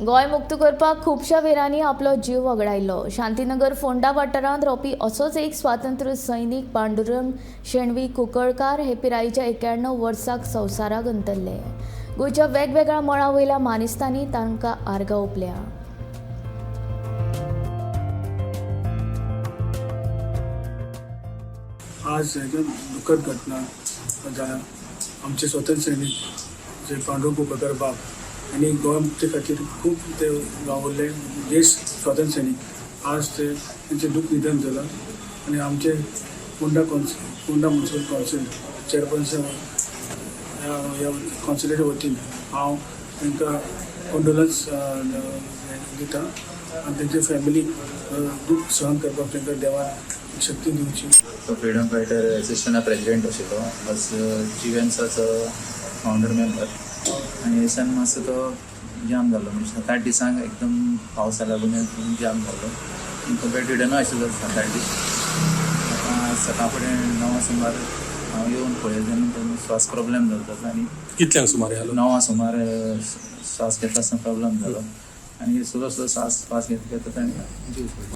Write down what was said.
गोंय मुक्त करपाक खुबश्या विरांनी आपलो जीव वगडायलो. शांतीनगर फोंडा वाठारांत रावपी असोच एक स्वातंत्र्य सैनीक पांडुरंग शेणवी कुंकळकार हे पिरायेच्या 91 वर्साक संवसाराक अंतरले. गोंयच्या वेगवेगळ्या मळा वयल्या मानेस्तांनी तांकां आर्गां ओंपल्या. आज एकदम दुःखद घटना जाल्या. आमचे स्वतंत्र सैनीक जे पांडुरंग कुंकळकर बाब आनी गोंय मुक्ती खातीर खूब ते वावुरले. देश स्वतंत्र सैनीक आज ते तेंचें दुःख निधन जालां आनी आमचे Ponda council, Ponda municipal council chairperson ह्या कावन्सिलाच्या वतीन हांव तांकां कंडोलन्स दिता आनी तेंच्या फॅमिलीक दूख सहन करपाक तांकां देवान शक्ती दिवची. तो फ्रीडम फायटर एसोसिएशना प्रेजिडेंट आशिल्लो, प्लस जिवेन्साचो फावंडर मेंबर. आनी हेसान मातसो तो जाम जाल्लो, म्हणजे 7-8 दिसांक एकदम पावसा लागून एकदम जाम जाल्लो. तो बेड आशिल्लो 7-8 दीस. आतां सकाळ फुडें 9 सुमार हांव येवन पळयलें तेन्ना तो श्वास प्रॉब्लेम जालो ताचो आनी कितल्यांक सुमार आलो? 9 सुमार श्वास घेता आसतना प्रॉब्लेम जालो आनी स्लो स्लो श्वास श्वास घेत घेता ताणें जीव सोडलो.